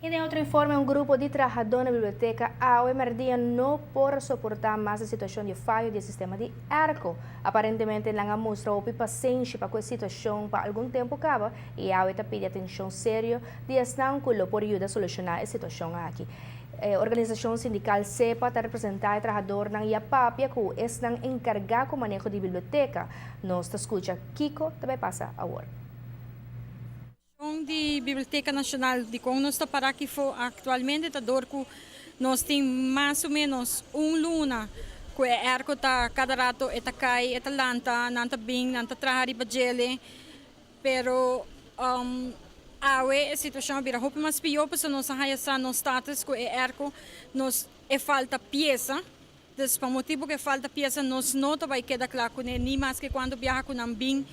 I den otro informe, un grupo di trahadó na biblioteka awe mèrdia no por soportá mas e situashon di fayo di e sistema di airco. Aparentemente nan a mustra hopi pasenshi pa ku e situashon pa algun tempu kaba i awe ta pidi atenshon serio di esnan ku lo por yuda solushoná e situashon aki. E organisashon sindikal SEPA ta representá e trahadornan i a papia ku esnan enkargá ku maneho di biblioteka. Nos ta skucha kiko ta bai pasa awor. Situacion di Biblioteca Nacional dicon nos ta para aki fo actualmente ta door cu nos tin mas o menos un luna cu e airco ta cada rato e ta cay e ta lanta, nan ta bin nan ta traha riba djele pero awe e situacion a bira hopi mas pio pasobra nos a haya sa nos status cu e airco nos e falta pieza. Dus pa motibu ku e falta piesa nos no ta bai keda kla kuné ni maske kuantu biaha ku nan bin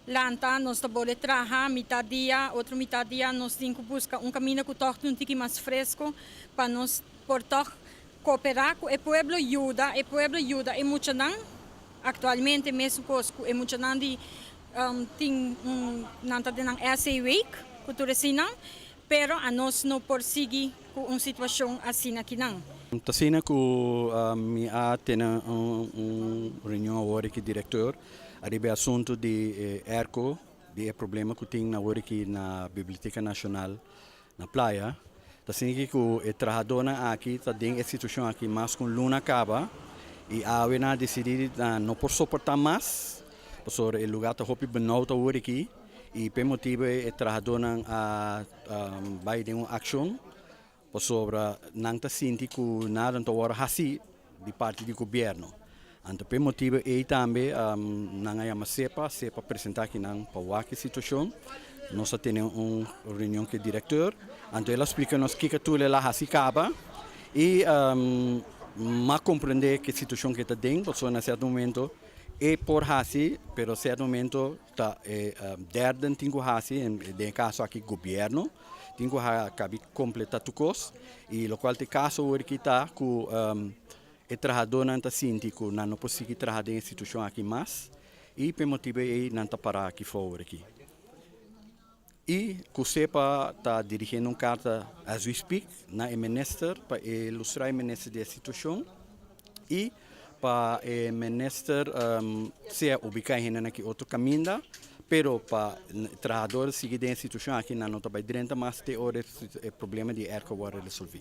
lanta nos ta bole traha mitad dia otro mitad dia nos tin ku buska un kaminda ku tòg tin un tiki mas fresko pa nos por tòg koperá ku e pueblo yuda e pueblo yuda e muchanan aktualmente mesun kos ku e muchanan di tin un nan ta den nan essay week ku tur eseinan. Pero anos no por sigui ku un situashon asina akinan. Ta asina ku mi a tene un reunion awor aki direktor ariba e asuntu di e airco, di e problema ku tin awor aki na Biblioteka Nashonal na Playa. Ta asina aki ku e trahadónan aki ta den e situashon aki mas ku un luna kaba i awe nan a disidí di nan no por soportá mas pasobra e lugá ta hopi benout awor aki. I p'e motibu ei e trahadónan a bai den un akshon pasobra nan ta sinti ku nada no ta wòrdu hasí di parti di gobièrnu. Anto p'e motibu ei tambe nan a yama SEPA, SEPA a presentá akinan pa wak e situashon. Nos a tene un reunion ku e direktor, anto el a splika nos kiko tur el a hasi kaba i m'a komprendé ku e situashon ku e ta den pasobra na sierto momento e por hasi pero sierto momento Ta e derden tin ku hasi, den e kaso aki gobièrnu tin ku kabi kompletá tur kos i lokual ta e kaso awor aki ta ku e trahadónan ta sinti ku nan no por sigui traha den e situashon aki mas i pa e motibu ei nan ta pará aki for awor aki. I ku sepa ta dirigiendo un karta as we speak na e minister pa e ilustrá e minister di e situashon i pa e minister sea ubiká e hendenan aki otro kaminda pero pa trahador sigui den e situashon aki nan no ta bai drenta mas te ora e problema di e airco wòrdu resolví.